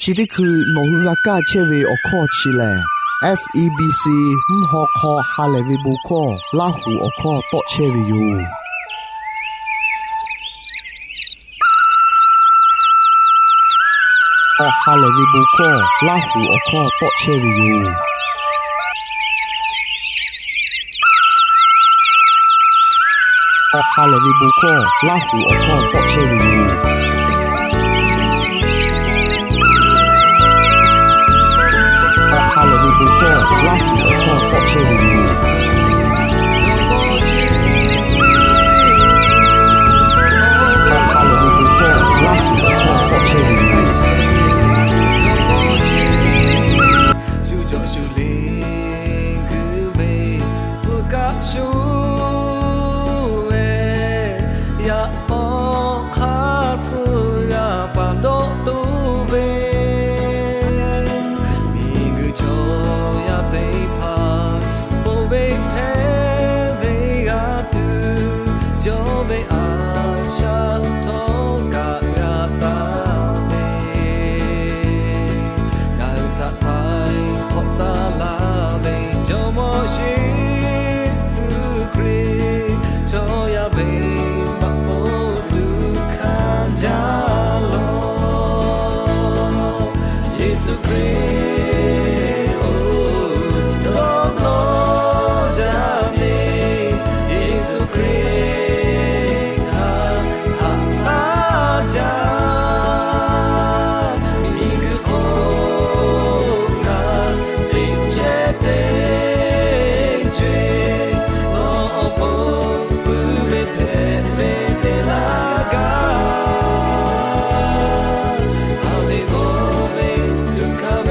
Chi teˇ hkui nawˬ hui g'a kaˇ chehˇ ve awˬ hkawˇ chi lehˬ, F E B C mvuhˇ haw hk'aw ha lehˬ ve bon hkawˇ Laˇ huˍ awˬ hkawˇ tawˆ chehˇ ve yoˬ. Awˬ ha lehˬ ve bon hkawˇ Laˇ huˍ awˬ hkawˇ tawˆ chehˇ ve yoˬ. Awˬ ha lehˬ ve bon hkawˇ Laˇ huˍ awˬ hkawˇ tawˆ chehˇ ve yoˬ. Awˬ ha lehˬ ve bon hkawˇ Laˇ huˍ awˬ hkawˇ tawˆ chehˇ ve yoˬ. Awˬ ha lehˬ ve bon hkawˇ Laˇ huˍ awˬ hkawˇ tawˆ chehˇ ve yoˬ. Shu cawˬ shu le kuiˬ ve, suh kaˆ shu ve, yaꞈ awˬ hk'aˇ suh g'a pa dawˆ tuˬ ve, miˬguiˬ chaw yaˇ teˇ hpaˍ ponˬ ve hpehꞈ ve g'a tuˬ, yawˇ ve a shaꞈ htawˇ kaꞈ g'a taˍ ve, ngaˬ hui htaꞈ htaiˍ hk'awꞈ taˍ laˇ ve Jawˇmawˇ Yeˍsuˆ Hkriꞈ, chaw yaˇ ve maꞈ poˍ tuˬ hkanˍ jaˇ lawˬ. Yeˍsuˆ Hkriꞈ-oˬ, dawˇ nawˇ jaˇ ve, Yeˍsuˆ Hkriꞈ htaꞈ haꞈ taˍ jaˇ. Miˬguiˬ hk'oˆ ngaˬ teꞈ chehˇ teˇ co-eˬ, nawˬ awˬ pon puiˉ ve hpehꞈ ve te laˇ gaˇ. Haˍ ve g'awˇ ve tuꞈ hkanˍ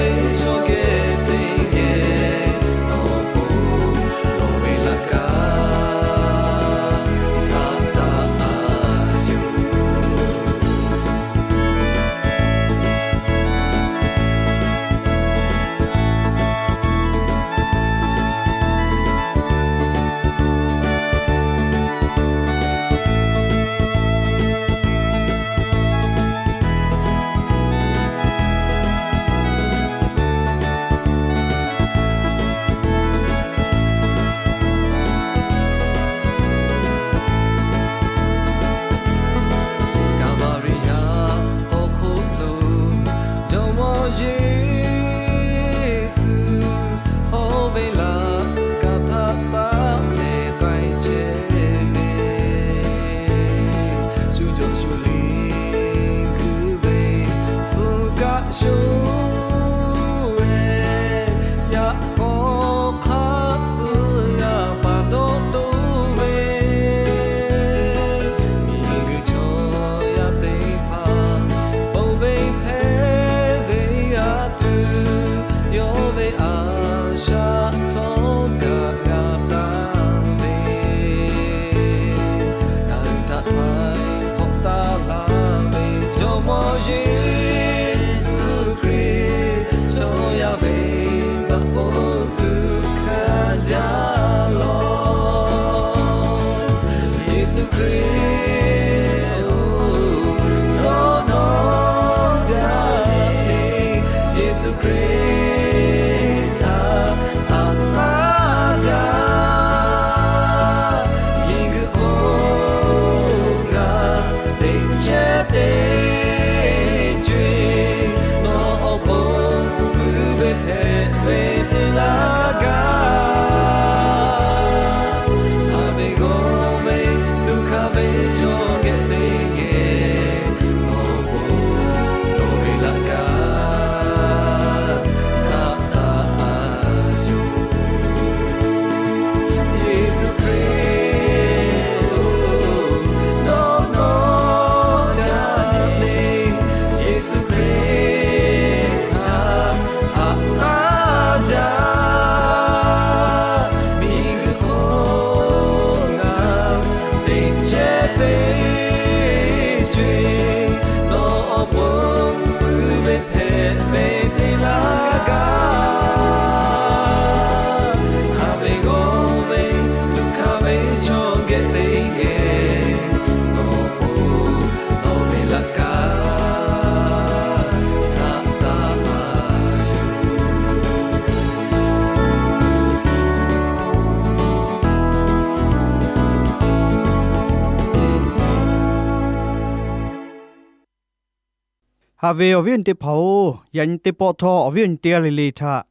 Haꞈ ve awˬ viˉ awˬ nyi teˇ hpaˍ-oˬ, yaꞈ nyi teˇ pawˆ htawˇ awˬ viˉ awˬ nyi teˇ g'aˇ le le htaꞈ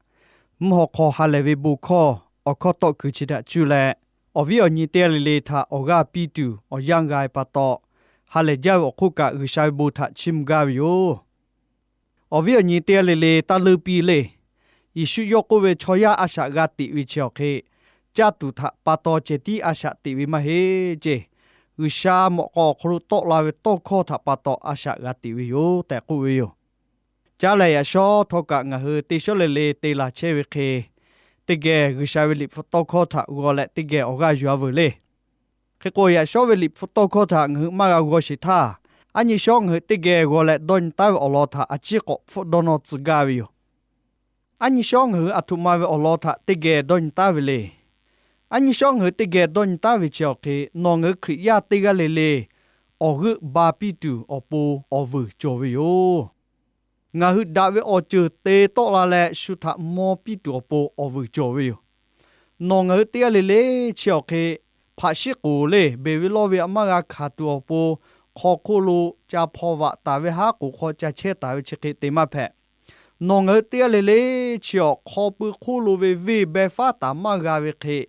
mvuhˇ haw hk'aw ha lehˬ ve bon hkawˇ awˬ hkawˇ tawˆ kuiˬ chi htaꞈ cuˇ leh, awˬ viˉ awˬ nyi teˇ g'aˇ le le htaꞈ awˬ g'aˇ piˇ tuˬ awˬ yanˇ g'a ve pa taw, ha lehˬ jaˇ ve awˬ hk'oˆ kaꞈ G'uiˬsha ve bon htaꞈ chiˇ mvuh gaˇ ve yoˬ. Awˬ viˉ awˬ nyi teˇ g'aˇ le le taˇ leunˇ piˇ le. Yeˍsuˆ yawˇ k'oˆ ve, Chaw yaˇ a shaꞈ g'a teꞈ ve chi awˬ hk'e, caˇ tuˬ htaꞈ pa taw cehˬ tiˉ a shaꞈ teꞈ ve maˇ heˆ ceˇ. G'uiˬsha mawꞈ k'aw awˬ hk'aw lo tawˆ la ve tawˇ hkawˇ htaꞈ pa taw a shaꞈ g'a teꞈ ve yoˬ tehꞈ k'oˆ ve yoˬ. Caˇ lehˬ yaꞈ shawˉ htawˇ kaꞈ ngaˬ hui teˇ shawˉ le le te laˬ chehˇ ve hk'e, teˇ geh G'uiˬsha ve Liꞈ hpu tawˇ hkawˇ htaꞈ g'aw leh teˇ geh awˬ g'aˇ yuˬ-a veuˬ le. Hk'e k'o, yaꞈ shawˉ ve Liꞈ hpu tawˇ hkawˇ htaꞈ ngaˬ hui maˇ g'a g'aw sheˍ htaˇ, aˉ nyi shawˉ ngaˬ hui teˇ geh g'aw leh dawˇ nyi taˉ ve awˬ lawn htaꞈ a ciˉ k'awꞈ hpfuhˆ dawˇ nawˇ tcuh gaˇ ve yoˬ. Aˉ nyi shawˉ ngaˬ hui aˬ htoꞈ ma ve awˬ lawn htaꞈ teˇ geh dawˇ nyi taˉ ve le. Aˉ nyi shawˉ ngaˬ hui teˇ geh dawˇ nyi taˉ ve chi awˬ hk'e, nawˬ ngaˬ hui Hkriꞈ yaˇ teˇ g'aˇ le le awˬ g'euˆ ba piˇ tuˬ awˬ pon awˬ vuiˬ cawˬ ve yoˬ. Ngaˬ hui daꞈ ve awˬ ceuˬ te tawˆ la leh shu htaꞈ maw piˇ tuˬ awˬ pon awˬ vuiˬ cawˬ ve yoˬ. Nawˬ ngaˬ hui teˇ g'aˇ le le chi awˬ hk'e, hpaꞈ shiˉ k'oˍ le beˬ ve lawˇ ve a maˇ g'a hkanˍ tuˬ awˬ pon, hk'aw hk'oˆ lo ca hpaw vaꞈ taˍ ve haˉ k'oˍ hk'aw ca chehˇ taˍ ve chi hk'e te maˇ hpehꞈ. Nawˬ ngaˬ hui teˇ g'aˇ le le chi awˬ hk'aw pui hk'oˆ lo ve venˇ beh faˉ taˍ maˇ g'a ve hk'e,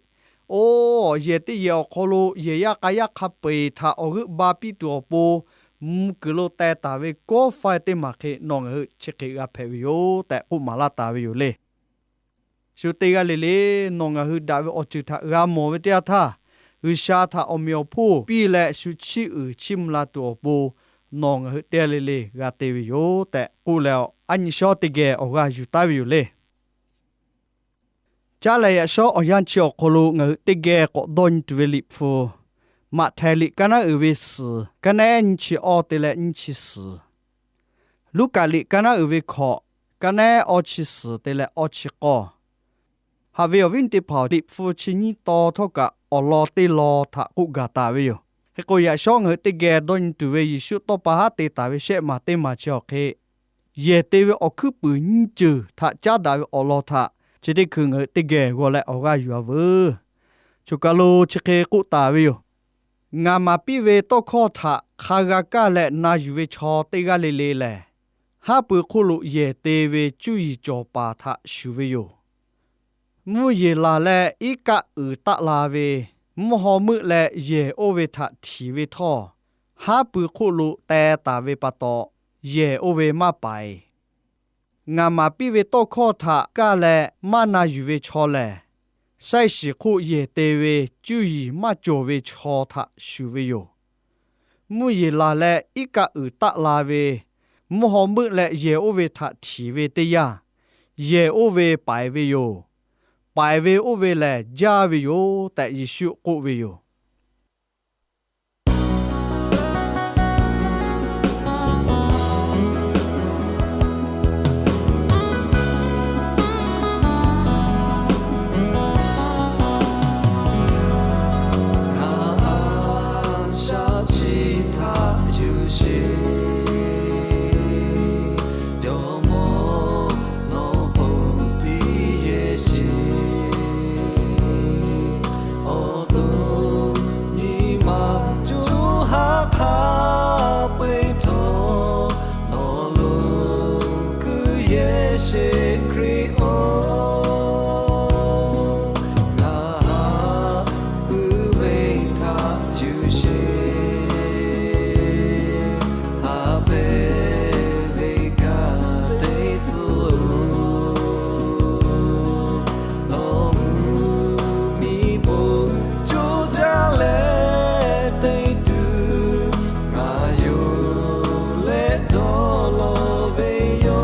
oˇ yehˬ teˇ yehˬ awˬ hk'aw lo yehˬ yaˇ k'a yaˇ hk'a peu-eˬ htaꞈ awˬ g'euˆ ba piˇ tuˬ awˬ pon, mvuh kuiˬ lo teh taˍ ve kawˆ faiˇ teˇ maˬ hk'e nawˬ ngaˬ hui chi hk'e g'a hpehꞈ ve yoˬ tehꞈ k'oˆ maˍ laˇ taˍ ve yoˬ le. Shu teˇ g'aˇ le le nawˬ ngaˬ hui daꞈ ve awˬ ceuˬ htaꞈ g'a mawˬ ve teˇ yanˇ htaˇ, G'uiˬsha htaꞈ awˬ meꞈ awˬ hponˇ piˇ leh shu chiˇ uiˍ chiˇ mvuh la tuˬ awˬ pon, nawˬ ngaˬ hui teˇ g'aˇ le le g'a te ve yoˬ tehꞈ k'oˆ leh, aˉ nyi shawˉ teˇ geh awˬ g'aˇ yuˬ taˉ ve yoˬ le. Caˇ lehˬ yaꞈ shawˉ awˬ yanˇ chi awˬ hk'aw lo ngaˬ hui teˇ geh k'awꞈ dawˇ nyi tuˬ ve Liꞈ hpu, Maꞈhtehˍ liꞈ kaˇ naˉ uiˍ ve suhˍ, kaˇ naˉ nyiˇ chi awˇ te leh nyiˇ chi suhˍ, Luˉkaꞈ liꞈ kaˇ naˉ uiˍ ve hkawꞈ, kaˇ naˉ awˇ chi suhˍ te leh awˇ chi k'awˇ. Haꞈ ve awˬ viˉ teˇ hpaˍ-oˬ, Liꞈ hpu chi nyiˇ taw htawˇ kaꞈ awˬ lawn teˇ lawn htaꞈ k'oˆ gaˬ taˍ ve yoˬ. Hk'e k'o, yaꞈ shawˉ ngaˬ hui teˇ geh dawˇ nyi tuˬ ve Yeˍsuˆ tawˇ pa haˉ te taˍ ve shehˆ maˬ teˇ maˬ chi awˬ hk'e, yehˬ te ve awˬ hkuiˉ puiˍ nyiˇ ceuˬ htaꞈ caˉ daꞈ ve awˬ lawn htaꞈ chi teˇ hkui ngaˬ hui teˇ geh g'aw leh awˬ g'aˇ yuˬ-a veuˬ. Choˬ kaˬ lo chi hk'e k'oˆ taˍ ve yoˬ. Ngaˬ maˍ piˇ ve tawˇ hkawˇ htaꞈ hk'a g'a kaˇ leh na yuˬ ve chaw teˇ g'aˇ le le lehˬ, haˉ pui hk'oˆ lo yehˬ te ve cuˇ yiˍ cawˬ paˍ htaꞈ shuˍ ve yoˬ. Mvuhˇ yeˬ laˬ leh iˉ kaˆ uiˍ taˆ la ve, mvuhˇ haw meuˆ leh yehˬ oˇ ve htaꞈ htinˍ ve htawˇ, haˉ pui hk'oˆ lo teh taˍ ve pa taw, yehˬ oˇ ve maˇ paiˍ. Ngaˬ maˍ piˇ ve tawˇ hkawˇ htaꞈ kaˇ leh maˇ na yuˬ ve chaw lehˬ, shaiˇ shiˍ hk'oˆ yehˬ te ve cuˇ yiˍ maˇ cawˬ ve chaw htaꞈ shuˍ ve yoˬ. Mvuhˇ yeˬ laˬ leh iˉ kaˆ uiˍ taˆ la ve, mvuhˇ haw meuˆ leh yehˬ oˇ ve htaꞈ htinˍ ve teˇ yanˇ, yehˬ oˇ ve paiˍ ve yoˬ. Paiˍ ve oˇ ve lehˬ jaˇ ve yoˬ tehꞈ Yeˍsuˆ k'oˆ ve yoˬ. Ngaˬ a shaꞈ chi htaꞈ yuˬ sheˍ, Jawˇmawˇ nawˬ ponˬ tiˉ yehˇ sheˍ. Awˬ to nyi ma coˇ haˉ hk'a peu-eˬ htawˇ, nawˬ lo kuiˬ yehˇ sheˍ Hkriꞈ oˬ. Ngaˬ haꞈ puiˉ ve htaꞈ yuˬ sheˍ, haꞈ pehnˇ ve ka te tcuh oˬ. Nawˬ mvuhˇ miˬ bon coˇ caˇ leh te tuˬ, ngaˬ yonˍ leh dawˇ law ve yoˬ.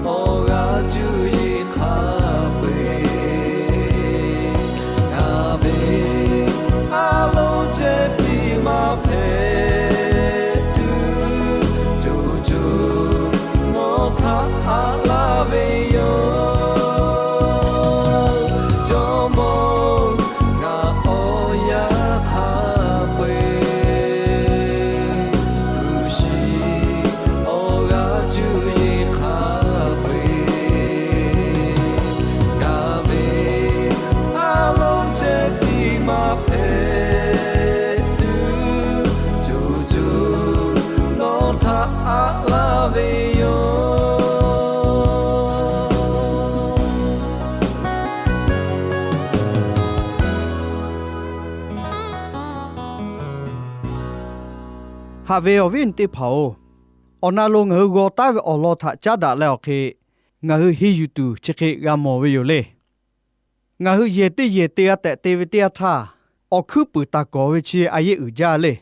awˬ g'aˇ cuˇ yiˍ hk'a peu-eˬ, ngaˬ ve a loˍ ceh piˇ maˇ hpehꞈ tuˬ, co co nawˬ htaꞈ haꞈ laˇ ve yoˬ. Jawˇmawˇ, ngaˬ awˬ yanˇ hk'a peu-eˬ, G'uiˬsha awˬ g'aˇ cuˇ yiˍ hk'a peu-eˬ, ngaˬ ve a loˍ ceh piˇ maˇ hpehꞈ tuˬ, co co nawˬ htaꞈ haꞈ laˇ ve yoˬ. Haꞈ ve awˬ viˉ awˬ nyi teˇ hpaˍ-oˬ, awˬ na lo ngaˬ hui g'aw taˉ ve awˬ lawn htaꞈ caˉ daꞈ leh awˬ hk'e, ngaˬ hui henˇ yuˬ tuˬ chi hk'e g'a mawˬ ve yoˬ le. Ngaˬ hui yehˬ teˇ yehˬ te g'a tehꞈ te ve teˇ yanˇ htaˇ, awˬ hkuiˉ puiˍ taˍ kawˍ ve chi a yehˉ uiˍ jaˇ le.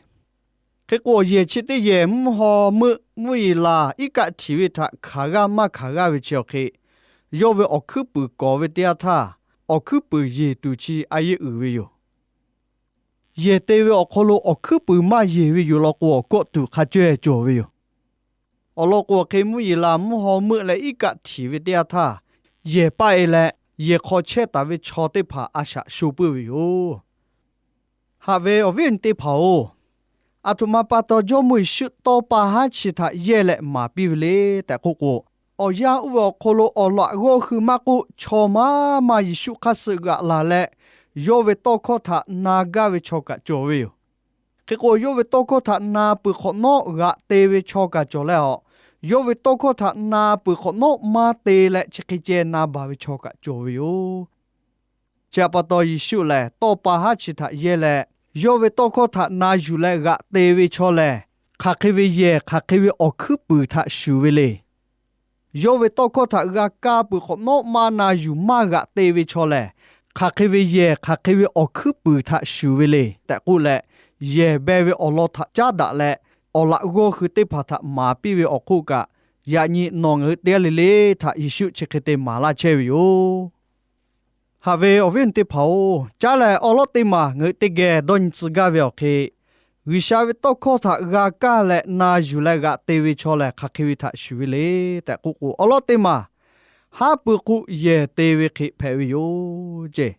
Hk'e k'o, yehˬ chi teˇ yehˬ mvuhˇ haw meuˆ mvuhˇ yeˬ laˬ iˉ kaˆ htiˍ ve htaꞈ hkanˍ g'aˇ maˇ hkanˍ g'aˇ ve chi awˬ hk'e, yawˇ ve awˬ hkuiˉ puiˍ kawˍ ve teˇ yanˇ htaˇ, awˬ hkuiˉ puiˍ yeˬ tuˬ chi a yehˉ uiˍ ve yoˬ. Yehˬ te ve awˬ hk'aw lo awˬ hkuiˉ puiˍ maˇ yeˬ ve yoˬ law k'o, awˬ kawˆ tuˬ hk'a caweh cawˬ ve yoˬ. Awˬ lawn k'o, awˬ hk'e mvuhˇ yeˬ laˬ mvuhˇ haw meuˆ leh iˉ kaˆ htiˍ ve teˇ yanˇ htaˇ, yehˬ paˆ-e leh yehˬ hk'aw chehˇ taˍ ve chaw teˇ hpaˍ a shaꞈ sho puiˉ ve yoˬ. Haꞈ ve awˬ viˉ awˬ nyi teˇ hpaˍ-oˬ, aˬ htoꞈ ma pa taw Jawˇmawˇ Yeˍsuˆ tawˇ pa haˉ chi htaꞈ yehˇ leh maˍ piˇ ve le tehꞈ k'oˆ k'o, awˬ yanˇ oˇ ve awˬ hk'aw lo awˬ laꞈ g'awˇ hui maˇ k'oˆ, chaw maˇ maˇ Yeˍsuˆ hk'aˇ suh g'aꞈ laˬ leh, yawˇ ve tawˇ hkawˇ htaꞈ na gaˇ ve chaw kaꞈ cawˬ ve yoˬ. Hk'e k'o, yawˇ ve tawˇ hkawˇ htaꞈ na peuˬ hk'awꞈ nawˉ g'aꞈ te ve chaw kaꞈ cawˬ leh, a, yawˇ ve tawˇ hkawˇ htaꞈ na peuˬ hk'awꞈ nawˉ maˇ te leh chi hk'e ceh na baˬ ve chaw kaꞈ cawˬ ve yoˬ. Chi htaꞈ pa taw, Yeˍsuˆ lehˬ tawˇ pa haˉ chi htaꞈ yehˇ leh, yawˇ ve tawˇ hkawˇ htaꞈ na yuˬ leh g'aꞈ te ve chaw lehˬ, hk'aˬ hk'e ve yehˬ, hk'aˬ hk'e ve awˬ hkuiˉ puiˍ htaꞈ shuˍ ve le. Yawˇ ve tawˇ hkawˇ htaꞈ g'a kaˇ peuˬ hk'awꞈ nawˉ maˇ na yuˬ maˇ g'aꞈ te ve chaw lehˬ, hk'aˬ hk'e ve yehˬ, hk'aˬ hk'e ve awˬ hkuiˉ puiˍ htaꞈ shuˍ ve le tehꞈ k'oˆ leh, yehˬ beh ve awˬ lawn htaꞈ caˉ daꞈ leh, awˬ laꞈ g'awˇ hui teˇ hpaˍ htaꞈ maˍ piˇ ve awˬ hk'oˆ kaꞈ, yaꞈ nyi nawˬ ngaˬ hui teˇ g'aˇ le le htaꞈ Yeˍsuˆ chi hk'e te maˍ laˇ chehˇ ve yoˬ. Haꞈ ve awˬ viˉ awˬ nyi teˇ hpaˍ-oˬ, caˉ leh awˉ lawˉ teˇ maˬ ngaˬ hui teˇ geh dawˇ nyi tcuh gaˇ ve awˬ hk'e, G'uiˬsha ve tawˇ hkawˇ htaꞈ g'a kaˇ leh na yuˬ leh g'aꞈ te ve chaw lehˬ, hk'aˬ hk'e ve htaꞈ shuˍ ve le tehꞈ k'oˆ k'o, awˉ lawˉ teˇ maˬ haˉ pui k'oˆ yehˬ te ve hk'e hpehꞈ ve yoˬ ceˇ.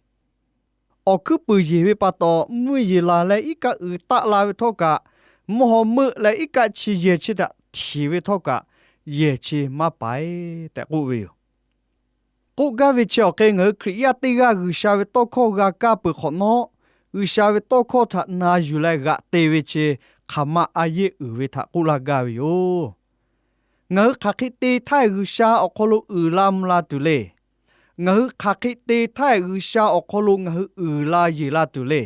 Awˬ hkuiˉ puiˍ yeˬ ve pa taw, mvuhˇ yeˬ laˬ leh iˉ kaˆ uiˍ taˆ la ve htawˇ kaꞈ, mvuhˇ haw meuˆ leh iˉ kaˆ chi yehˬ chi htaꞈ htiˍ ve htawˇ kaꞈ, yehˬ chi maˇ paiˍ tehꞈ k'oˆ ve yoˬ. K'oˆ gaˇ ve chi awˬ hk'e, ngaˬ hui Hkriꞈ yaˇ teˇ g'aˇ G'uiˬsha ve tawˇ hkawˇ g'a kaˇ peuˬ hk'awꞈ nawˉ, G'uiˬsha ve tawˇ hkawˇ htaꞈ na yuˬ leh g'aꞈ te ve chi hk'aˬ ma a yehˉ uiˍ ve htaꞈ k'oˆ laˇ gaˇ ve yoˬ. Ngaˬ hui hk'aˬ hk'e te htaˇ G'uiˬsha awˬ hk'aw lo uiˍ la mvuh la tuˬ le. Ngaˬ hui hk'aˬ hk'e te htaˇ G'uiˬsha awˬ hk'aw lo ngaˬ hui uiˍ la yeˬ la tuˬ le.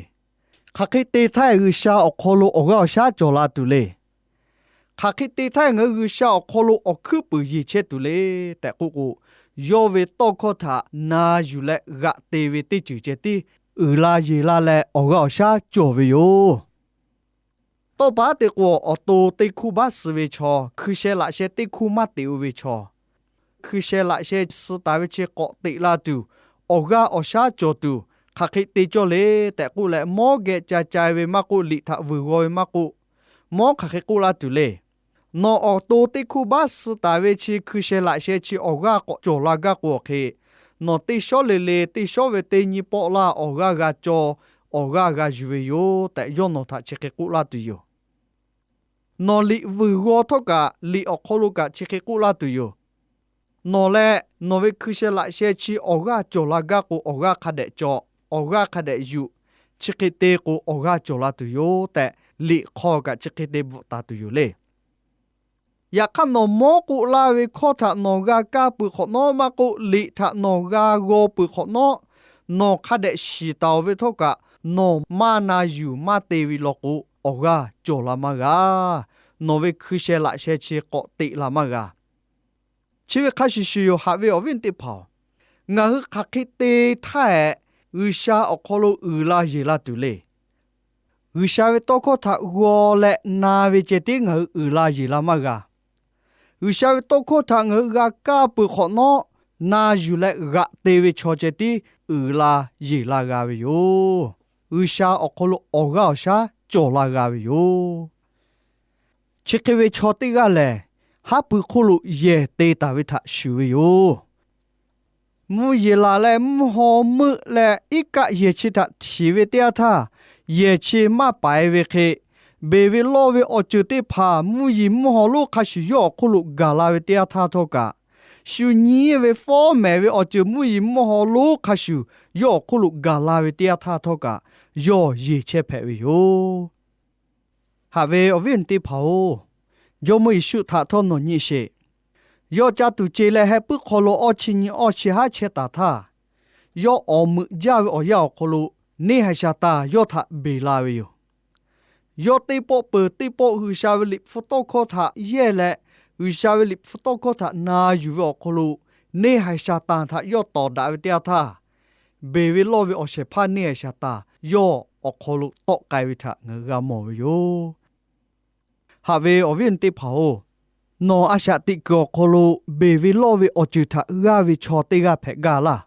Hk'aˬ hk'e te htaˇ G'uiˬsha awˬ hk'aw lo awˬ g'aˇ awˬ shaˉ cawˬ la tuˬ le. Hk'aˬ hk'e te htaˇ ngaˬ hui G'uiˬsha awˬ hk'aw lo awˬ hkuiˉ puiˍ yeˬ chehˇ tuˬ le tehꞈ k'oˆ k'o, yawˇ ve tawˇ hkawˇ htaꞈ na yuˬ leh g'aꞈ te ve teˇ ceuˬ ceh tiˉ uiˍ la yeˬ la leh awˬ g'aˇ awˬ shaˉ cawˬ ve yoˬ. Tawˇ pa haˉ te k'o, awˬ to teˇ hkuˇ baˆ suh ve chaw, hkui sheh laꞈ sheh teˇ hkuˇ maˇ teꞈ-o ve chaw, hkui sheh laꞈ sheh suh taˍ ve chi k'awꞈ teꞈ la tuˬ, awˬ g'aˇ awˬ shaˉ cawˬ tuˬ, hk'aˬ hk'e te cawˇ le tehꞈ k'oˆ leh, mawˉ geh ca cai ve maˇ k'oˆ, liꞈ htaꞈ vuiˬ g'aw ve maˇ k'oˆ, mawˉ hk'aˬ hk'e k'oˆ laˇ tuˬ le. Nawˬ awˬ to teˇ hkuˇ baˆ suh taˍ ve chi hkui sheh laꞈ sheh chi awˬ g'aˇ k'awꞈ cawˬ la gaˇ k'o awˬ hk'e, nawˬ teˇ shawˉ le le teˇ shawˉ ve teˇ nyi pawˆ laˇ awˬ g'aˇ g'a caw, awˬ g'aˇ g'a yuˬ ve yoˬ tehꞈ, yawˇ nawˬ htaꞈ chi hk'e k'oˆ laˇ tuˬ yoˬ. Nawˬ liꞈ vuiˬ g'aw htawˇ kaꞈ, liꞈ awˬ hk'aw lo kaꞈ chi hk'e k'oˆ laˇ tuˬ yoˬ. Nawˬ leh nawˬ ve hkui sheh laꞈ sheh chi awˬ g'aˇ cawˬ la gaˇ k'o, awˬ g'aˇ hk'a dehꞈ caw, awˬ g'aˇ hk'a dehꞈ yuˬ, chi hk'e te k'o, awˬ g'aˇ cawˬ la tuˬ yoˬ tehꞈ, liꞈ hk'aw kaꞈ chi hk'e te bvuhꞈ taˍ tuˬ yoˬ le. Yaꞈ hk'aˇ, nawˬ mawˉ k'oˆ laˇ ve hkawˇ htaꞈ nawˬ g'a kaˇ peuˬ hk'awꞈ nawˉ maˇ k'oˆ, liꞈ htaꞈ nawˬ g'a g'aw peuˬ hk'awꞈ nawˉ, nawˬ hk'a dehꞈ shiˍ taˍ-oˬ ve htawˇ kaꞈ, nawˬ maˇ na yuˬ maˇ te ve law k'o, awˬ g'aˇ cawˬ la maˇ g'a. Nawˬ ve hkui sheh laꞈ sheh chi k'awꞈ teꞈ la maˇ g'a. Chi ve hk'a shuˍ shuˍ yoˬ, haꞈ ve awˬ viˉ teˇ hpaˍ-oˬ, ngaˬ hui hk'aˬ hk'e te htaˇ hehꞈ, G'uiˬsha awˬ hk'aw lo uiˍ la yeˬ la tuˬ le. G'uiˬsha ve tawˇ hkawˇ htaꞈ g'aw leh na ve ceh tiˉ ngaˬ hui uiˍ la yeˬ la maˇ g'a. G'uiˬsha ve tawˇ hkawˇ htaꞈ ngaˬ hui g'a kaˇ peuˬ hk'awꞈ nawˉ, na yuˬ leh g'aꞈ te ve chaw ceh tiˉ uiˍ la yeˬ la g'a ve yoˬ. G'uiˬsha awˬ hk'aw lo awˬ g'aˇ awˬ shaˉ cawˬ la g'a ve yoˬ. Chi hk'e ve chaw teˇ g'aˇ lehˬ, haˉ pui hk'oˆ lo yehˬ te taˍ ve htaꞈ shuˍ ve yoˬ. Mvuhˇ yeˬ laˬ leh mvuhˇ haw meuˆ leh iˉ kaˆ yehˬ chi htaꞈ htinˍ ve teˇ yanˇ htaˇ, yehˬ chi maˇ paiˍ ve hk'e, beˬ ve lawˇ ve awˬ ceuˬ teˇ hpaˍ mvuhˇ yeˬ mvuhˇ haw lonˉ hk'a shuˍ yawˇ awˬ hk'oˆ lo gaˬ la ve teˇ yanˇ htaˇ htawˇ kaꞈ, shu nyi ve fawˉ mehˍ ve awˬ ceuˬ mvuhˇ yeˬ mvuhˇ haw lonˉ hk'a shuˍ yawˇ awˬ hk'oˆ lo gaˬ la ve teˇ yanˇ htaˇ htawˇ kaꞈ, yawˇ yeˬ chehˇ hpehꞈ ve yoˬ. Haꞈ ve awˬ viˉ awˬ nyi teˇ hpaˍ-oˬ, Jawˇmawˇ Yeˍsuˆ htaꞈ htawˇ nawˬ nyi sheˍ. Yawˇ caˇ tuˬ ce leh heh puiˉ hk'aw lo awˇ chi nyi awˇ chi haˉ chehˇ taˍ htaˇ, yawˇ awˬ meuꞈ jaˇ ve awˬ yanˇ awˬ hk'aw lo neˇ haiˬ Saˍtanˍ yawˇ htaꞈ beˬ la ve yoˬ. Yawˇ teˇ pawˆ peuˬ teˇ pawˆ G'uiˬsha ve Liꞈ hpu tawˇ hkawˇ htaꞈ yehˇ leh, G'uiˬsha ve Liꞈ hpu tawˇ hkawˇ htaꞈ na yuˬ ve awˬ hk'aw lo neˇ haiˬ Saˍtanˍ htaꞈ yawˇ tawˍ daꞈ ve teˇ yanˇ htaˇ, beˬ ve lawˇ ve awˬ shehˍ hpaˇ neˇ haiˬ Saˍtanˍ yawˇ awˬ hk'aw lo tawˆ k'ai ve htaꞈ ngaˬ hui g'a mawˬ ve yoˬ. Haꞈ ve awˬ viˉ awˬ nyi teˇ hpaˍ-oˬ, nawˬ a shaꞈ teꞈ kuiˬ awˬ hk'aw lo beˬ ve lawˇ ve awˬ ceuˬ htaꞈ g'aˇ ve chaw teˇ g'aˇ hpehꞈ gaˇ laˇ.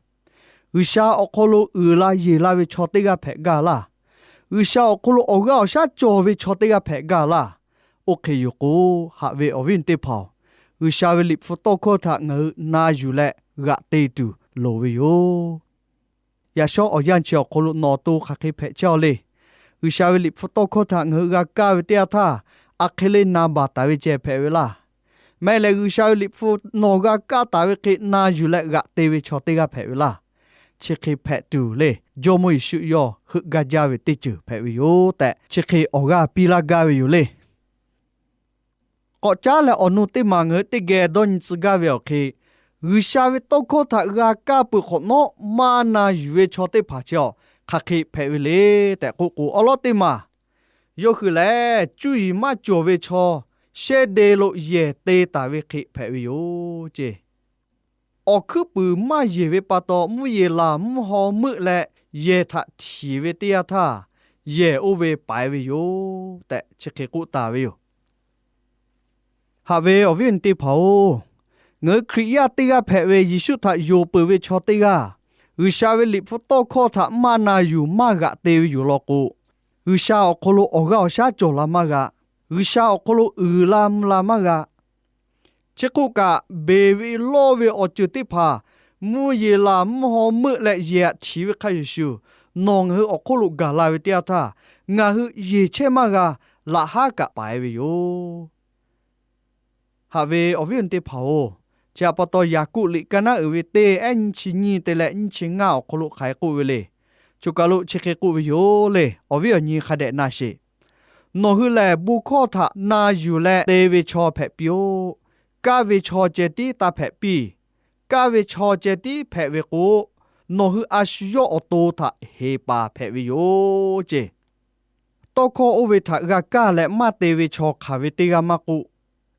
G'uiˬsha awˬ hk'aw lo uiˍ la yeˬ la ve chaw teˇ g'aˇ hpehꞈ gaˇ laˇ. G'uiˬsha awˬ hk'aw lo awˬ g'aˇ awˬ shaˉ cawˬ ve chaw teˇ g'aˇ hpehꞈ gaˇ laˇ. Oˇ hk'e yoˬ k'o, haꞈ ve awˬ viˉ awˬ nyi teˇ hpaˍ-oˬ, G'uiˬsha ve Liꞈ hpu tawˇ hkawˇ htaꞈ ngaˬ hui na yuˬ leh g'aꞈ te tuˬ loˍ ve yoˬ. Yaꞈ shawˉ awˬ yanˇ chi awˬ hk'aw lo nawˬ awˬ to hk'aˬ hk'e hpehꞈ chehˇ-aw le. G'uiˬsha ve Liꞈ hpu tawˇ hkawˇ htaꞈ ngaˬ hui g'a kaˇ ve teˇ yanˇ htaˇ, a hk'e le na baˬ taˍ ve ceh hpehꞈ ve laˇ. Maˇ heˆ leh, G'uiˬsha ve Liꞈ hpu nawˬ g'a kaˇ taˍ ve hk'e na yuˬ leh g'aꞈ te ve chaw teˇ g'aˇ hpehꞈ ve laˇ. Chi hk'e hpehꞈ tuˬ le, Jawˇmawˇ Yeˍsuˆ yawˇ heuˆ gaˇ jaˇ ve teˇ ceuˬ hpehꞈ ve yoˬ tehꞈ, chi hk'e awˬ g'aˇ piˇ laˇ gaˇ ve yoˬ le. K'awꞈ caˉ leh awˬ nu teˇ maˬ ngaˬ hui teˇ geh dawˇ nyi tcuh gaˇ ve awˬ hk'e, G'uiˬsha ve tawˇ hkawˇ htaꞈ g'a kaˇ peuˬ hk'awꞈ nawˉ maˇ na yuˬ ve chaw teˇ hpaˍ chi-a hk'aˬ hk'e hpehꞈ ve le tehꞈ k'oˆ k'o, awˬ lawn teˇ maˬ yawˇ hui lehˬ, cuˇ yiˍ maˇ cawˬ ve chaw shehˇ de lo yehˬ te taˍ ve hk'e hpehꞈ ve yoˬ ce. Awˬ hkuiˉ puiˍ maˇ yeˬ ve pa taw, mvuhˇ yeˬ laˬ mvuhˇ haw meuˆ leh yehˬ htaꞈ htinˍ ve teˇ yanˇ htaˇ, yehˬ oˇ ve paiˍ ve yoˬ tehꞈ chi hk'e k'oˆ taˍ ve yoˬ. Haꞈ ve awˬ viˉ awˬ nyi teˇ hpaˍ-oˬ, ngaˬ hui Hkriꞈ yaˇ teˇ g'aˇ hpehꞈ ve Yeˍsuˆ htaꞈ yonˍ peuˬ ve chaw teˇ g'aˇ, G'uiˬsha ve Liꞈ hpu tawˇ hkawˇ htaꞈ maˇ na yuˬ maˇ g'aꞈ te ve yoˬ law k'o, G'uiˬsha awˬ hk'aw lo awˬ g'aˇ awˬ shaˉ cawˬ la maˇ g'a. G'uiˬsha awˬ hk'aw lo uiˍ la mvuh la maˇ g'a. Chi hk'oˆ kaꞈ, beˬ ve lawˇ ve awˬ ceuˬ teˇ hpaˍ mvuhˇ yeˬ laˬ mvuhˇ haw meuˆ leh yehˬ htaꞈ htinˍ ve hk'a shuˍ shuˍ, nawˬ ngaˬ hui awˬ hk'oˆ lo gaˬ la ve teˇ yanˇ htaˇ, ngaˬ hui yeˬ chehˇ maˇ g'a, laꞈ haˉ kaꞈ paiˍ ve yoˬ. Haꞈ ve awˬ viˉ awˬ nyi teˇ hpaˍ-oˬ, chi htaꞈ pa taw Yaˍkoˆ liꞈ ka naˉ uiˍ ve teˇ ehˉ nyiˇ chi nyiˇ te leh nyiˇ chi ngaˇ awˬ hk'aw lo hk'aˬ hk'e k'oˆ ve le. Choˬ kaˬ lo chi hk'e k'oˆ ve yoˬ le. Awˬ viˉ awˬ nyi hk'a dehꞈ na sheˍ. Nawˬ hui lehˬ, bon hkawˇ htaꞈ na yuˬ leh te ve chaw hpehꞈ piˇ-oˆ. Kaˇ ve chaw ceh tiˉ taˇ hpehꞈ piˇ. Kaˇ ve chaw ceh tiˉ hpehꞈ ve k'o, nawˬ hui a shu yawˇ awˬ to htaꞈ heˍ paˍ hpehꞈ ve yoˬ ce. Tawˇ hkawˇ oˇ ve htaꞈ g'a kaˇ leh maˇ te ve chaw hk'aˬ ve teˇ g'aˇ maˇ k'oˆ,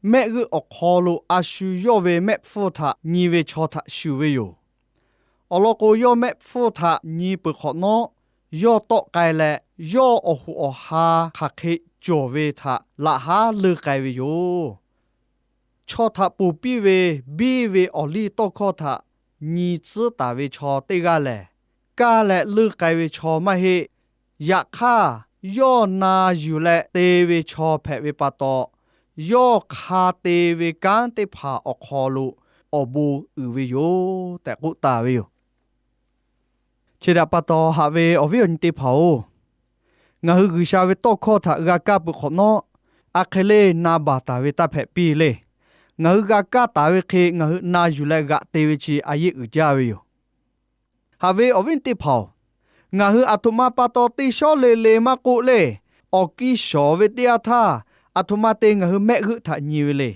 mehˆ g'euˆ awˬ hk'aw lo a shu yawˇ ve mehˆ hpfuhˇ htaꞈ nyi ve chaw htaꞈ shuˍ ve yoˬ. Awˬ lawn k'o, yawˇ mehˆ hpfuhˇ htaꞈ nyi peuˬ hk'awꞈ nawˉ, yawˇ tawˆ k'ai leh, yawˇ awˬ hoꞈ awˬ ha hk'aˬ hk'e cawˬ ve htaꞈ laꞈ haˉ leuˇ k'ai ve yoˬ. Chaw htaꞈ ponˬ piˇ ve biˇ ve awˬ liˇ tawˇ hkawˇ htaꞈ nyi tcuhˉ taˍ ve chaw teˇ g'aˇ lehˬ, kaˇ leh leuˇ k'ai ve chaw maˇ heˆ. Yaꞈ hk'aˇ, yawˇ na yuˬ leh te ve chaw hpehꞈ ve pa taw, yawˇ hk'a te ve kanˉ teˇ hpaˍ awˬ hk'aw lo awˬ bon uiˍ ve yoˬ tehꞈ k'oˆ taˍ ve yoˬ. Chi htaꞈ pa taw, haꞈ ve awˬ viˉ awˬ nyi teˇ hpaˍ-oˬ, ngaˬ hui G'uiˬsha ve tawˇ hkawˇ htaꞈ g'a kaˇ peuˬ hk'awꞈ nawˉ, a hk'e le na baˬ taˍ ve taˇ hpehꞈ piˇ le. Ngaˬ hui g'a kaˇ taˍ ve hk'e ngaˬ hui na yuˬ leh g'aꞈ te ve chi a yeˆ uiˍ jaˇ ve yoˬ. Haꞈ ve awˬ viˉ teˇ hpaˍ-oˬ, ngaˬ hui aˬ htoꞈ ma pa taw teˇ shawˉ le le maˇ k'oˆ le, awˬ kiˇ shawˍ ve teˇ yanˇ htaˇ, aˬ htoꞈ ma te ngaˬ hui mehˆ g'euˆ htaꞈ nyi ve le.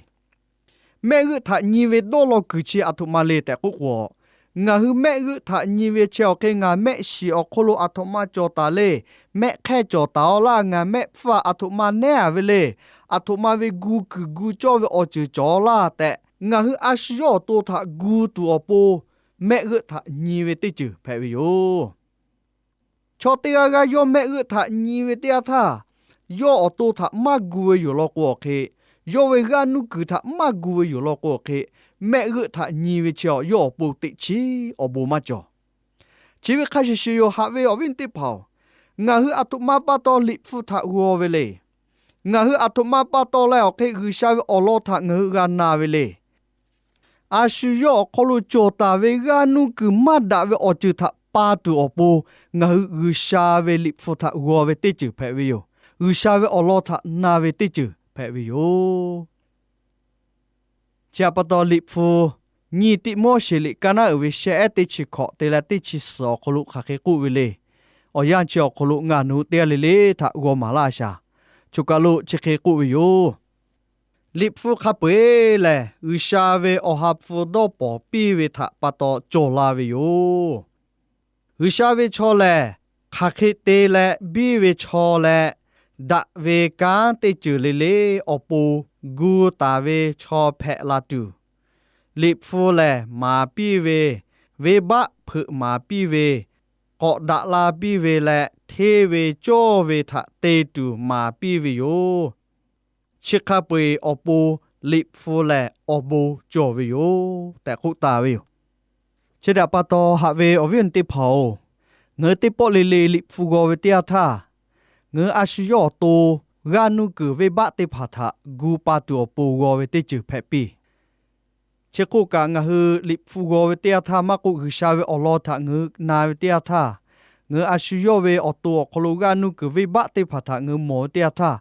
Mehˆ g'euˆ htaꞈ nyi ve dawˇ law kuiˬ chi aˬ htoꞈ ma le tehꞈ k'oˆ k'o, ngaˬ hui mehˆ g'euˆ htaꞈ nyi ve chi awˬ hk'e ngaˬ mehˆ shiˍ awˬ hk'oˆ lo aˬ htoꞈ ma cawˬ taˍ le, mehˆ hk'ehˇ cawˬ taˍ-aw laˇ, ngaˬ mehˆ hpfuhˇ aˬ htoꞈ ma nehˉ-a ve le, aˬ htoꞈ ma ve gu kuiˬ gu cawˇ ve awˬ ceuˬ cawˬ-aw laˇ tehꞈ, ngaˬ hui a shu yawˇ awˬ to htaꞈ gu tuˬ awˬ pon mehˆ g'euˆ htaꞈ nyi ve teˇ ceuˬ hpehꞈ ve yoˬ. Chaw teˇ g'aˇ g'aˇ yawˇ mehˆ g'euˆ htaꞈ nyi ve teˇ yanˇ htaˇ, yawˇ awˬ to htaꞈ maˇ gu ve yoˬ law k'o awˬ hk'e, yawˇ ve g'aˇ nuˇ kuiˬ htaꞈ maˇ gu ve yoˬ law k'o hk'e, mehˆ g'euˆ htaꞈ nyi ve chi yawˇ awˬ pon teꞈ chiˉ awˬ bon maˇ cawˬ. Chi ve hk'a shuˍ shuˍ yoˬ, haꞈ ve awˬ viˉ teˇ hpaˍ-oˬ, ngaˬ hui aˬ htoꞈ ma pa taw Liꞈ hpu htaꞈ g'aw ve le. Ngaˬ hui aˬ htoꞈ ma pa taw leh awˬ hk'e G'uiˬsha ve awˬ lawn htaꞈ ngaˬ hui g'a na ve le. A shu yawˇ awˬ hk'aw lo cawˬ taˍ ve g'aˇ nuˇ kuiˬ maˇ daꞈ ve awˬ ceuˬ htaꞈ pa tuˬ awˬ pon, ngaˬ hui G'uiˬsha ve Liꞈ hpu htaꞈ g'aw ve teˇ ceuˬ hpehꞈ ve yoˬ. G'uiˬsha ve awˬ lawn htaꞈ na ve teˇ ceuˬ hpehꞈ ve yoˬ. Chi htaꞈ pa taw Liꞈ hpu nyiˇ Tiˆmoˉseˍ liꞈ kaˇ naˉ uiˍ ve shehˆ ehˉ teˇ chi hkawꞈ te leh teˇ chi suhˍ awˬ hk'aw lo hk'aˬ hk'e k'oˆ ve le. Awˬ yanˇ chi awˬ hk'aw lo ngaˬ nawˬ hui teˇ g'aˇ le le htaꞈ g'aw maˍ laˇ shaˍ. Choˬ kaˬ lo chi hk'e k'oˆ ve yoˬ. Liꞈ hpu hk'a peu-eˬ lehˬ, G'uiˬsha ve awˬ ha hpu dawˇ pawˍ piˇ ve htaꞈ pa taw cawˬ la ve yoˬ. G'uiˬsha ve chaw lehˬ, hk'aˬ hk'e te leh biˇ ve chaw leh, daꞈ ve kanˉ teˇ ceuˬ le le awˬ pon gu taˍ ve chaw hpehꞈ la tuˬ, Liꞈ hpu lehˬ maˍ piˇ ve, venˇbaˆ hpeuꞈ maˍ piˇ ve, k'awꞈ daꞈ la piˇ ve leh hteˇ ve cawˇ ve htaꞈ te tuˬ maˍ piˇ ve yoˬ. Chi hk'a peu-eˬ awˬ pon Liꞈ hpu lehˬ awˬ bon cawˬ ve yoˬ tehꞈ k'oˆ taˍ ve yoˬ. Chi htaꞈ pa taw haꞈ ve awˬ viˉ awˬ nyi teˇ hpaˍ-oˬ, ngaˬ hui teˇ pawˆ le le Liꞈ hpu g'aw ve teˇ yanˇ htaˇ, ngaˬ hui a shu yawˇ awˬ to g'aˇ nuˇ kuiˬ venˇbaˆ teˇ hpaˍ htaꞈ gu pa tuˬ awˬ pon g'aw ve teˇ ceuˬ hpehꞈ piˇ. Chi hk'oˆ kaꞈ, ngaˬ hui Liꞈ hpu g'aw ve teˇ yanˇ htaˇ maˇ k'oˆ, G'uiˬsha ve awˬ lawn htaꞈ ngaˬ hui na ve teˇ yanˇ htaˇ, ngaˬ hui a shu yawˇ ve awˬ to awˬ hk'aw lo g'aˇ nuˇ kuiˬ venˇbaˆ teˇ hpaˍ htaꞈ ngaˬ hui mawˬ ve teˇ yanˇ htaˇ,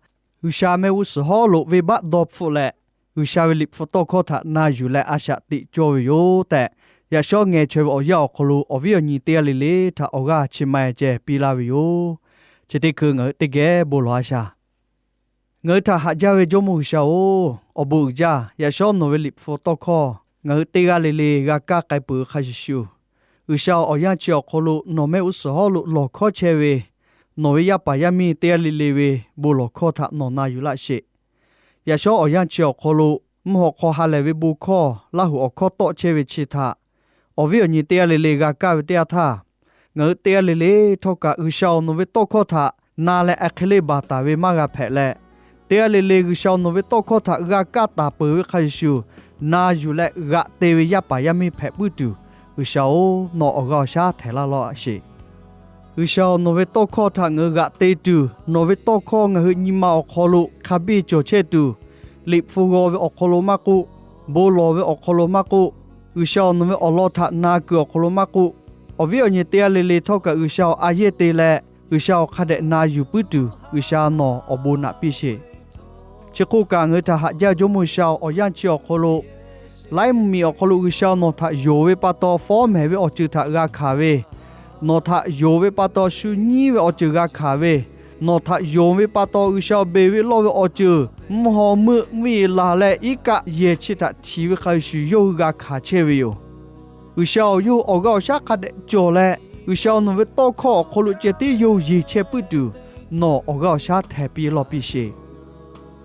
G'uiˬsha mehˆ g'uˇ suhˍ hawˉ lo venˇbaˆ dawˇ hpfuhˆ leh, G'uiˬsha ve Liꞈ hpu tawˇ hkawˇ htaꞈ na yuˬ leh a shaꞈ teꞈ cawˇ ve yoˬ tehꞈ, yaꞈ shawˉ ngeh chaweh ve awˬ yanˇ awˬ hk'aw lo awˬ viˉ awˬ nyi teˇ g'aˇ le le htaꞈ awˬ g'aˇ chi ma-e ceh piˇ laˇ ve yoˬ. Chi teˇ hkui ngaˬ hui teˇ geh bon lawˬ-a shaˍ. Ngaˬ hui htaꞈ haꞈ jaˇ ve Jawˇmawˇ G'uiˬsha-oˬ, awˬ bon uiˍ jaˇ. Yaꞈ shawˉ nawˬ ve Liꞈ hpu tawˇ hkawˇ ngaˬ hui teˇ g'aˇ le le g'a kaˇ k'ai peuˬ ve hk'a shuˍ shuˍ, G'uiˬsha awˬ yanˇ chi awˬ hk'aw lo nawˬ mehˆ g'uˇ suhˍ hawˉ lo lawˬ hkawˉ chehˇ ve, nawˬ ve yaˇ paˍ yaˇ miˇ teˇ g'aˇ le le ve bon lawˬ hkawˇ htaꞈ nawˬ na yuˬ laˇ sheˍ. Yaꞈ shawˉ awˬ yanˇ chi awˬ hk'aw lo mvuhˇ hawꞈ hk'aw ha lehˬ ve bon hkawˇ Laˇhuˍ awˬ hkawˇ tawˆ chehˇ ve chi htaꞈ, awˬ viˉ awˬ nyi teˇ g'aˇ le le g'a kaˇ ve teˇ yanˇ htaˇ, ngaˬ hui teˇ g'aˇ le le htawˇ kaꞈ G'uiˬsha-oˬ, nawˬ ve tawˇ hkawˇ htaꞈ na leh a hk'e le baˬ taˍ ve maˇ g'a hpehꞈ leh, teˇ g'aˇ le le G'uiˬsha-oˬ, nawˬ ve tawˇ hkawˇ htaꞈ g'a kaˇ taˍ peuˬ ve hk'a shuˍ shuˍ, na yuˬ leh g'aꞈ te ve yaˇ paˍ yaˇ miˇ hpehꞈ puiˉ tuˬ, G'uiˬsha-oˬ, nawˬ awˬ g'aˇ awˬ shaˉ htehꞈ laˇ law sheˍ. G'uiˬsha-oˬ, nawˬ ve tawˇ hkawˇ htaꞈ ngaˬ hui g'aꞈ te tuˬ, nawˬ ve tawˇ hkawˇ ngaˬ hui nyi ma awˬ hk'aw lo hk'a biˇ cawˬ chehˇ tuˬ, Liꞈ hpu g'aw ve awˬ hk'aw lo maˇ k'oˆ, bon lawˬ ve awˬ hk'aw lo maˇ k'oˆ, G'uiˬsha-oˬ, nawˬ ve awˬ lawn htaꞈ na kuiˬ awˬ hk'aw lo maˇ k'oˆ, awˬ viˉ awˬ nyi teˇ g'aˇ le le htawˇ kaꞈ G'uiˬsha-oˬ, a yehˇ te leh G'uiˬsha-oˬ, hk'a dehꞈ na yuˬ puiˉ tuˬ G'uiˬsha nawˬ awˬ bon naꞈ piˇ sheˍ. Chi hk'oˆ kaꞈ, ngaˬ hui htaꞈ haꞈ jaˇ Jawˇmawˇ G'uiˬsha-oˬ, awˬ yanˇ chi awˬ hk'aw lo laiˉ mvuhˇmiˬ awˬ hk'aw lo G'uiˬsha nawˬ htaꞈ yonˍ ve pa taw fawˉ mehˍ ve awˬ ceuˬ htaꞈ g'a hkanˍ ve, nawˬ htaꞈ yonˍ ve pa taw shu nyiˉ ve awˬ ceuˬ g'a hkanˍ ve, nawˬ htaꞈ yonˍ ve pa taw G'uiˬsha-oˬ, beˬ ve lawˇ ve awˬ ceuˬ mvuhˇ haw meuˆ mvuhˇ yeˬ laˬ leh iˉ kaˆ yehˬ chi htaꞈ htiˍ ve hk'a shuˍ shuˍ yawˇ hui g'a hkanˍ chehˇ ve yoˬ. G'uiˬsha-oˬ, yawˇ hui awˬ g'aˇ awˬ shaˉ hk'a dehꞈ cawˬ leh, G'uiˬsha-oˬ, nawˬ ve tawˇ hkawˇ awˬ hk'aw lo ceh tiˉ yawˇ hui yeˬ chehˇ puiˉ tuˬ, nawˬ awˬ g'aˇ awˬ shaˉ htehꞈ piˇ lawˇ piˇ sheˍ.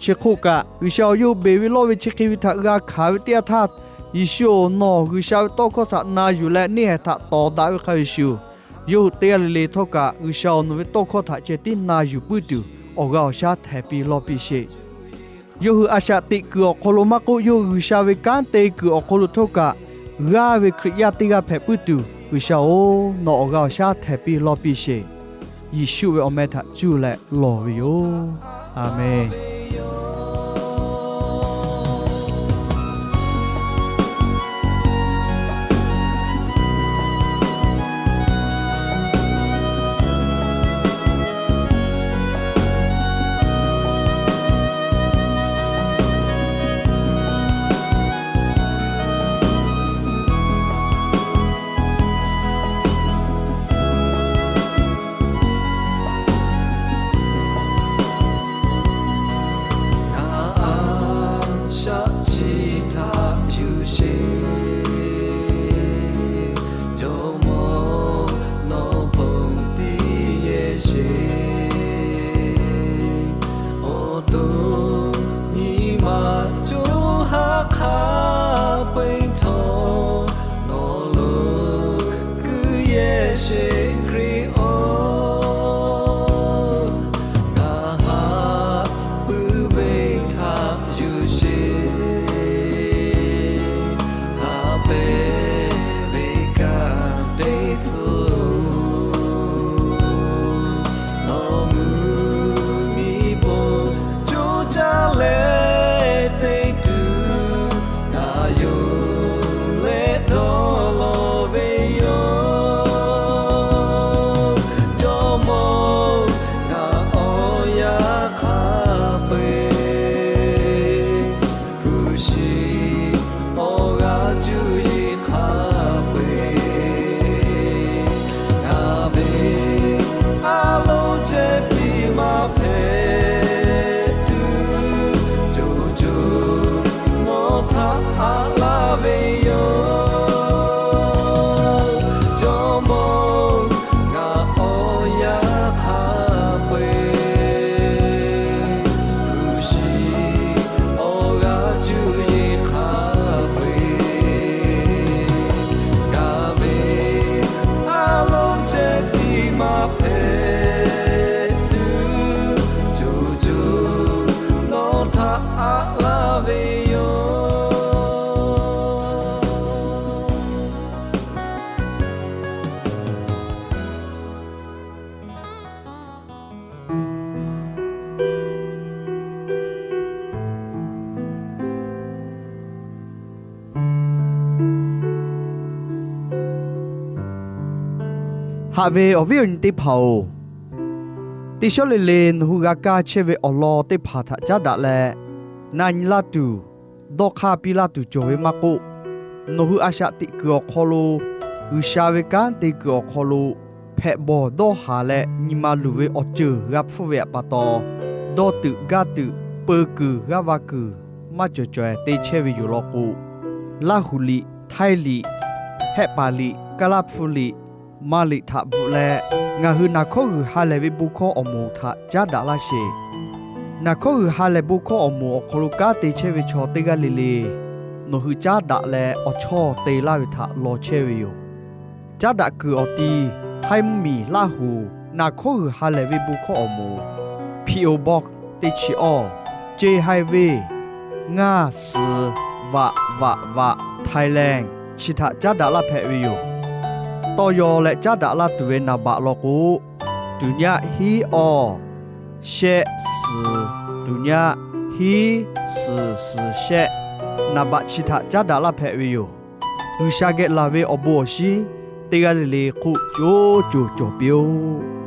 Chi hk'oˆ kaꞈ, G'uiˬsha-oˬ, yawˇ hui beˬ ve lawˇ ve chi hk'e ve htaꞈ g'a hkanˍ ve teˇ yanˇ htaˇ, Yeˍsuˆ-oˬ, nawˬ G'uiˬsha ve tawˇ hkawˇ htaꞈ na yuˬ leh neˇ haiˬ htaꞈ tawˍ daꞈ ve hk'a shuˍ shuˍ, yawˇ hui teˇ g'aˇ le le htawˇ kaꞈ G'uiˬsha-oˬ, nawˬ ve tawˇ hkawˇ htaꞈ ceh tiˉ na yuˬ puiˉ tuˬ, awˬ g'aˇ awˬ shaˉ htehꞈ piˇ lawˇ piˇ sheˍ. Yawˇ hui a shaꞈ teꞈ kuiˬ awˬ hk'aw lo maˇ k'oˆ, yawˇ hui G'uiˬsha ve kanˉ te kuiˬ awˬ hk'aw lo htawˇ kaꞈ g'aˇ ve Hkriꞈ yaˇ teˇ g'aˇ hpehꞈ puiˉ tuˬ, G'uiˬsha-oˬ, nawˬ awˬ g'aˇ awˬ shaˉ htehꞈ piˇ lawˇ piˇ sheˍ. Yeˍsuˆ ve awˬ meh htaꞈ cuˇ leh lawˬ ve yoˬ. Aˍmenˍ. Haꞈ ve awˬ viˉ awˬ nyi teˇ hpaˍ-oˬ, teˇ shawˉ le le nawˬ hui g'a kaˇ chehˇ ve awˬ lawn teˇ hpaˍ htaꞈ caˉ daꞈ leh, na nyi laˇ tuˬ, dawˇ hk'aˇ piˇ laˇ tuˬ cawˬ ve maˇ k'oˆ, nawˬ hui a shaꞈ teꞈ kuiˬ awˬ hk'aw lo, G'uiˬsha ve kanˉ te kuiˬ awˬ hk'aw lo, hpehꞈ bawˬ dawˇ haˍ leh nyi ma luˬ ve awˬ ceuˬ g'a hpfuhˇ ve pa taw, dawˇ tuiꞈ gaˇ tuiꞈ, peu kuiˬ g'aˇ va kuiˬ maˇ cawˬ caweh te chehˇ ve yoˬ law k'o, Laˇhuˍ liꞈ, Htaiˇ liꞈ, Hehˆ paˍ liꞈ, Kaˇlaˇ hpu liꞈ, Ma liꞈ htaꞈ bvuhꞈ leh, ngaˬ hui Naˬ hkawˇ g'uiˬ ha lehˬ ve bon hkawˇ awˬ moˍ htaꞈ caˉ daꞈ laˇ sheˍ. Naˬ hkawˇ g'uiˬ ha lehˬ bon hkawˇ awˬ moˍ awˬ hk'aw lo kanˉ te chehˇ ve chaw teˇ g'aˇ le le, nawˬ hui caˉ daꞈ leh awˬ chawˇ te laˇ ve htaꞈ law chehˇ ve yoˬ. Caˉ daꞈ kuiˬ awˬ ti, Htaiˇ mvuhˇmiˬ Laˇhuˍ Naˬ hkawˇ g'uiˬ ha lehˬ ve bon hkawˇ awˬ moˍ, P O Box teˇ chi awˇ, Ceh Hai Ve, ngaˇ suhˍ vaꞈ vaꞈ vaꞈ, Thailand chi htaꞈ caˉ daꞈ laˇ hpehꞈ ve yoˬ. Tawˇ yaw leh caˉ daꞈ laˇ tuˬ ve naˍ baꞈ law k'o, tuˬ nyaˆ hiˉ awˇ, shehˆ suhˍ, tuˬ nyaˆ hiˉ suhˍ suhˍ shehˆ, naˍ baꞈ chi htaꞈ caˉ daꞈ laˇ hpehꞈ ve yoˬ. G'uiˬsha geh laˬ ve awˬ bon awˬ shinˉ teˇ g'aˇ le le hk'oˆ co co cawˬ piˇ-oˆ.